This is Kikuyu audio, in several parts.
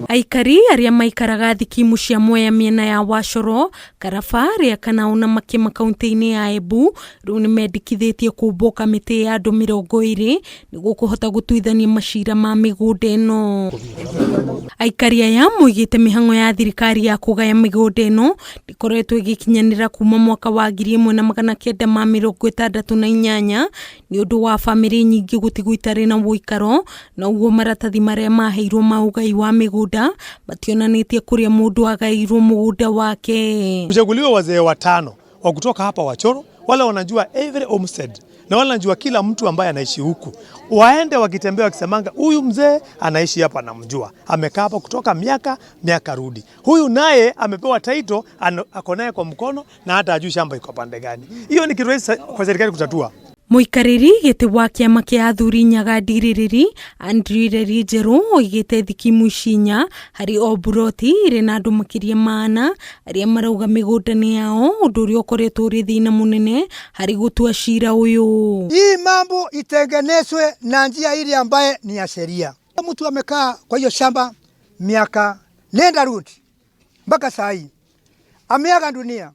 Aikari arĩa maikaraga thikimu cia Mwea mĩena ya Wacoro, Karaba, Rĩa Kanao na Makĩma kaunti-inĩ ya Embu rĩu nĩmendekithĩtie kũmbwo kamĩtĩ ya andũ 20 nĩguo kũhota gũtuithania macira ma mĩgũnda ĩno. Aikari aya moigĩte mĩhang'o ya thirikari ya kũgaya mĩgũnda ĩno ndĩkoretwo ĩgĩkinyanĩra kuma mwaka wa 1968 nĩ ũndũ wa bamĩrĩ nyingĩ gũtigwo itarĩ na ũikaro, na ũguo maratathi marĩa maheirwo ma ũgai wa mĩgũnda mationanĩtie kũrĩa mũndũ agaĩirwo mũgũnda wake. Kuchaguliwa wazee watano wa kutoka hapa Wachoro, wale wanajua every homestead na wale wanajua kila mtu ambaye anaishi huku, waende wakitembea wakisemanga, huyu mzee anaishi hapa, namjua, amekaa hapa kutoka miaka miaka rudi. Huyu naye amepewa title, ako naye kwa mkono na hata ajui shamba iko pande gani. Hiyo ni kitu rahisi kwa serikali kutatua. Mũikarĩri gĩtĩ wa kĩama kĩa athuri Nyaga Ndirĩrĩri Andrew Ireri Njerũ oigĩte thikimu ici inya harĩ o buroti irĩ na andũ makĩria ma ana arĩa marauga mĩgũnda nĩ yao, ũndũ ũrĩa ũkoretwo ũrĩ thĩna mũnene harĩ gũtua cira ũyũ. Hii mambo itengenezwe na njia ile ambaye ni ya sheria. Mtu amekaa kwa hiyo shamba miaka nenda rudi mpaka saa hii ameaga dunia,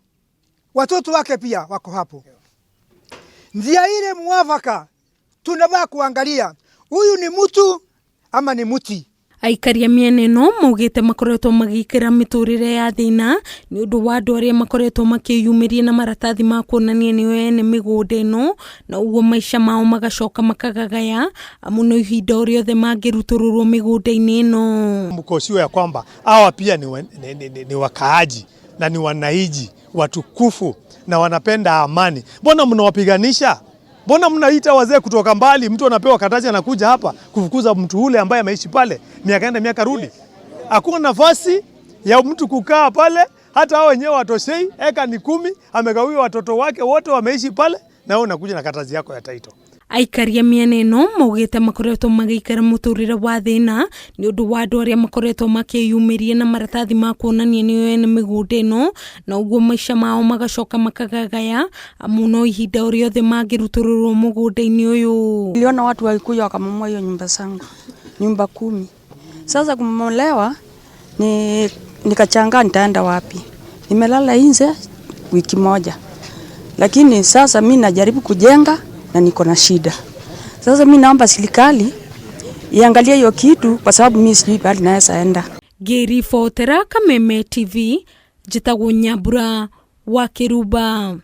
watoto wake pia wako hapo. Njia ile muwafaka tunavaa kuangalia huyu ni mtu ama ni muti. Aikari a mĩena ĩno maugĩte makoretwo magĩikara mĩtũrĩre ya thĩna nĩ ũndũ wa andũ arĩa makoretwo makĩyumĩria na maratathi ma kuonania nĩo ene mĩgũnda ĩno, na ũguo maica mao magacoka makagagaya amu no ihinda o rĩothe mangĩrutũrũrwo mĩgũnda-inĩ ĩno. Mkoshiwe ya kwamba hawa pia ni wakaaji na ni wananchi watukufu na wanapenda amani. Mbona mnawapiganisha? Mbona mnaita wazee kutoka mbali? Mtu anapewa karatasi anakuja hapa kufukuza mtu ule ambaye ameishi pale miaka enda miaka rudi. Hakuna nafasi ya mtu kukaa pale, hata hao wenyewe watoshei. Eka ni 10, amegawiwa watoto wake wote wameishi pale, na wewe unakuja na karatasi yako ya title. Aikari a mĩena ĩno maugĩte makoretwo magĩikara mũtũrĩre wa thĩna nĩ ũndũ wa andũ arĩa makoretwo makĩyumĩria na maratathi ma kuonania nĩo ene mĩgũnda ĩno, na ũguo maica mao magacoka makagagaya amu no ihinda o rĩothe mangĩrutũrũrwo mũgũnda-inĩ ũyũ. Niliona watu walikuja wakabomoa hiyo nyumba zangu, nyumba 10. Sasa kubomolewa ni nikachangaa nitaenda wapi. Nimelala nje wiki moja. Lakini sasa mimi najaribu kujenga na niko na shida. Sasa mimi naomba serikali iangalie hiyo kitu kwa sababu mimi sijui pahali naweza enda. Ngĩribotera Kameme TV, njĩtagwo Nyambura wa Kĩrumba.